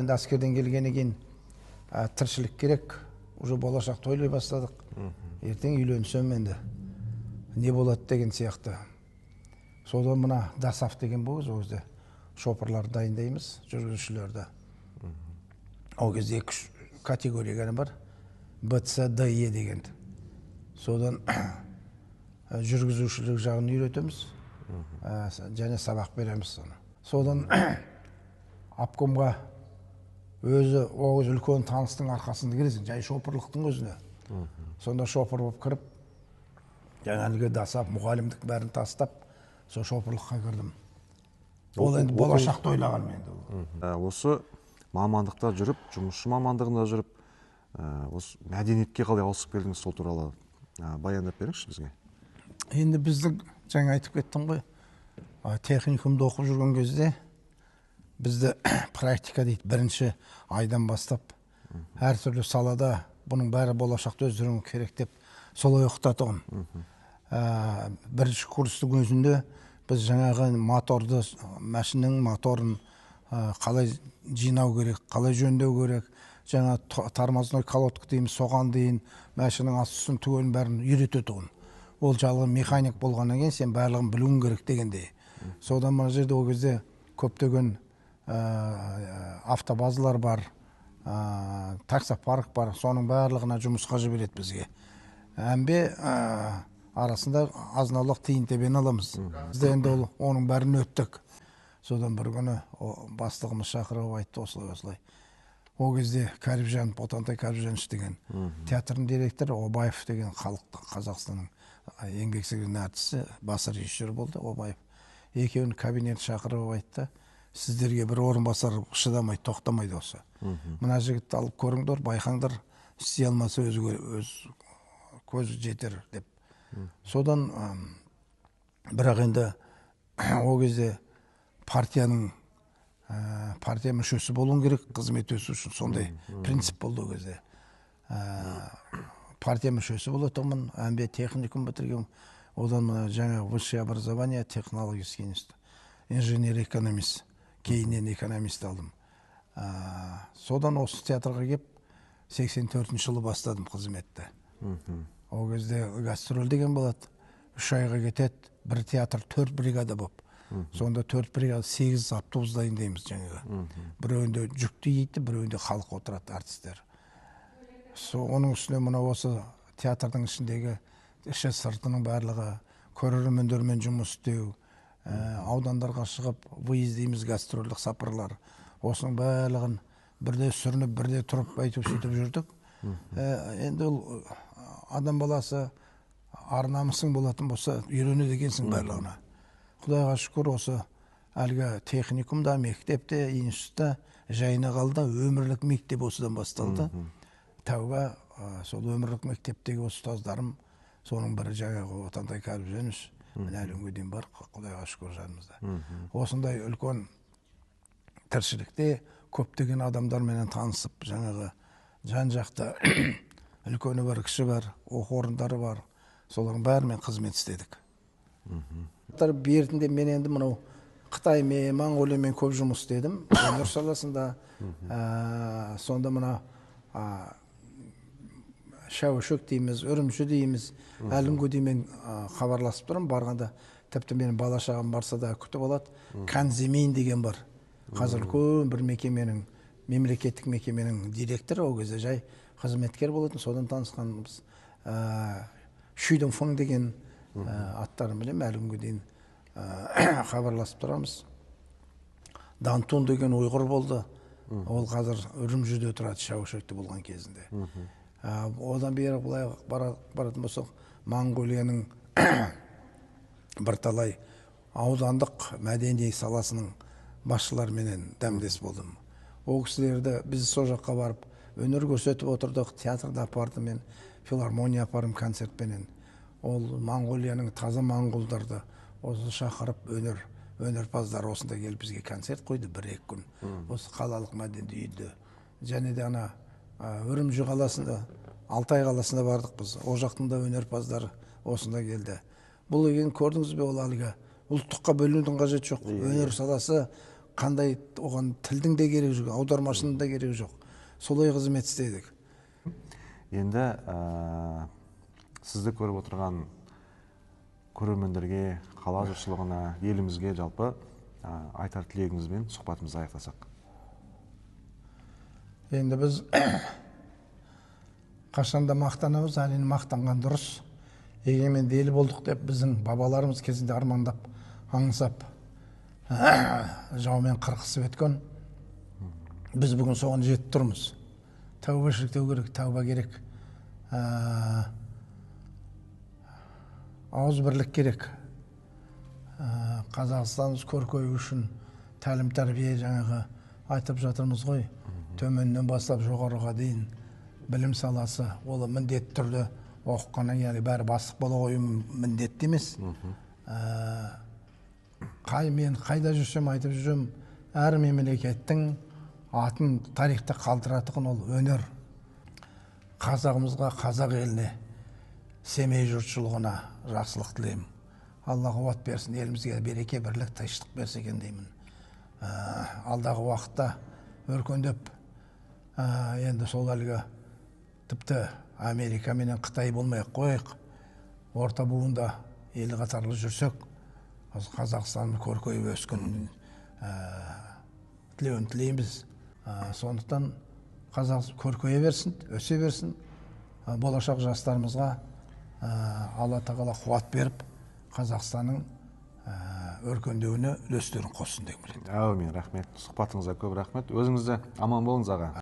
Енді әскерден келгеннен кейін тіршілік керек, уже болашақты ойлай бастадық. Ертең үйленсем енді не болады деген сияқты. Содан мына ДОСААФ деген болды, ол кезде шопырларды дайындаймыз, жүргізушілерді. Ол кезде екі категория ғана бар, Б, С, Д, Е деген. Содан жүргізушілік жағын үйретеміз, және сабақ береміз соны. Содан обкомға өзі, ол үлкен таныстың арқасында кіресің, жай шопырлықтың өзіне. Сонда шопыр болып кіріп, жаңағы ДОСААФ, мұғалімдік бәрін тастап, сол шопырлыққа кірдім. Ол енді болашақты ойлағаным енді ол. Осы мамандықта жүріп, жұмысшы мамандығында жүріп, осы мәдениетке қалай ауысып келдіңіз, сол туралы баяндап беріңізші бізге. Енді біздің, жаңа айтып кеттім ғой, техникумда оқып жүрген кезде бізді практика дейді, бірінші айдан бастап әртүрлі салада бұның бәрі болашақта өздерің керек деп солай оқытатұғын. Бірінші курстың өзінде біз жаңағы моторды, машинаның моторын қалай жинау керек, қалай жөндеу керек, жаңа тормозной колодка дейміз, соған дейін машинаның асты үстін түгелін бәрін үйрететұғын. Ол жалғыз механик болғаннан кейін сен барлығын білуің керек дегендей. Содан мына жерде ол кезде көптеген автобазалар бар, таксопарк бар, соның барлығына жұмысқа жібереді бізге. Әмбе арасында азын-аулақ тиын тебен аламыз. Біз де енді ол оның бәрін өттік. Содан бір күні бастығымыз шақырып айтты осылай осылай. Ол кезде Кәріпжан, Ботантай Кәріпжанович деген театрдың директоры, Обаев деген халық Қазақстанның еңбек сіңірген әртісі, бас режиссер болды Обаев. Екеуін кабинет шақырып айтты, сіздерге бір орынбасар шыдамайды, тоқтамайды осы. Мына жігітті алып көріңдер, байқаңдар, істей алмаса өз көзі жетер деп. Содан бірақ енді ол кезде партияның партия мүшесі болуың керек қызмет өсу үшін, сондай принцип болды ол кезде. Партия мүшесі болатынмын, әмбе техникум бітірген, одан мына жаңа высшее образование, технологический институт, инженер-экономист, кейіннен экономист алдым. Содан осы театрға кеп 84 жылы бастадым қызметті. Ол кезде гастроль деген болады, 3 айға кетеді, бір театр 4 бригада болып. Сонда 4 бригада 8 автобус дайындаймыз жаңағы. Біреуінде жүк тиейді, біреуінде халық отырады, артистер. Оның үстіне мына осы театрдың ішіндегі іші сыртының барлығы, көрермендермен жұмыс істеу, аудандарға шығып выезд дейміз, гастрольдік сапарлар. Осының барлығын бірде сүрініп, бірде тұрып әйтеуір сөйтіп жүрдік. Енді ол адам баласы ар намысың болатын болса үйренеді екенсің барлығына. Құдайға шүкір, осы әлгі техникумда, мектепте, институтта жайына қалды, өмірлік мектеп осыдан басталды. Тәуба, сол өмірлік мектептегі ұстаздарым, соның бірі жаңағы Отантай Кәріпжанович, міне әлі күнге дейін бар, Құдайға шүкір жанымызда. Осындай үлкен тіршілікте көптеген адамдарменен танысып, жаңағы жан-жақты үлкені бар, кіші бар, оқу орындары бар, солардың бәрімен қызмет істедік. Бертінде мен енді мынау Қытаймен, Моңғолиямен көп жұмыс істедім, өнер саласында. Сонда мына Шәуешек дейміз, Үрімші дейміз, әлі күнге дейін мен хабарласып тұрамын. Барғанда тіпті менің бала шағам барса да күтіп алады. Канзимин деген бар. Қазір үлкен бір мекеменің, мемлекеттік мекеменің директоры, ол кезде жай қызметкер болатын, содан танысқанбыз. Шүйдің Фың деген аттарын білемін, әлі күнге дейін хабарласып тұрамыз. Дантун деген ұйғыр болды. Ол қазір Үрімжіде тұрады, Шәуешекте болған кезінде. Одан бері былай баратын болсақ, Моңғолияның бірталай аудандық мәдени саласының басшыларыменен дәмдес болдым. Ол кісілерді біз сол жаққа барып өнер көрсетіп отырдық, театрда апардым мен, филармония апардым концертпенен. Ол Моңғолияның таза моңғолдарды осы шақырып өнерпаздар осында келіп бізге концерт қойды бір-екі күн. Осы қалалық мәдениет үйінде. Және де ана Үрімжі қаласында, Алтай қаласында бардық біз. Ол жақтың да өнерпаздары осында келді. Бұл деген көрдіңіз бе, ол әлгі ұлттыққа бөлінудің қажеті жоқ. Өнер саласы Қандай оған тілдің де керегі жоқ, аудармашының да керегі жоқ. Солай қызмет істедік. Енді сізді көріп отырған көрермендерге, қала жұртшылығына, елімізге жалпы айтар тілегіңізбен сұхбатымызды аяқтасақ. Енді біз қашанда мақтанамыз, әрине мақтанған дұрыс. Егеменді ел болдық деп біздің бабаларымыз кезінде армандап, аңсап, жаумен қырқысып өткен. Біз бүгін соған жетіп тұрмыз. Тәубашілік деу керек, тәуба керек. Ауыз бірлік керек. Қазақстанымыз көркею үшін тәлім тәрбие жаңағы айтып жатырмыз ғой. Төменнен бастап жоғарыға дейін білім саласы, ол міндетті түрде оқығаннан яғни бәрі бастық бола қою міндетті емес. Мен қайда жүрсем айтып жүрсем, әр мемлекеттің атын тарихта қалдыратұғын ол өнер. Қазағымызға, қазақ еліне, Семей жұртшылығына жақсылық тілеймін. Алла қуат берсін, елімізге береке, бірлік, тыныштық берсе екен деймін. Алдағы уақытта өркендеп, енді сол әлгі тіпті Америка менен Қытай болмай ақ қояйық, орта буында ел қатарлы жүрсек, Қазақстанның көркейіп өскен тілеуін тілейміз. Сондықтан қазақ көркейе берсін, өсе берсін. Болашақ жастарымызға Алла тағала қуат беріп, Қазақстанның өркендеуіне үлестерін қоссын дегім келеді. Әумин, рахмет. Сұхбатыңызға көп рахмет. Өзіңіз де аман болыңыз, аға.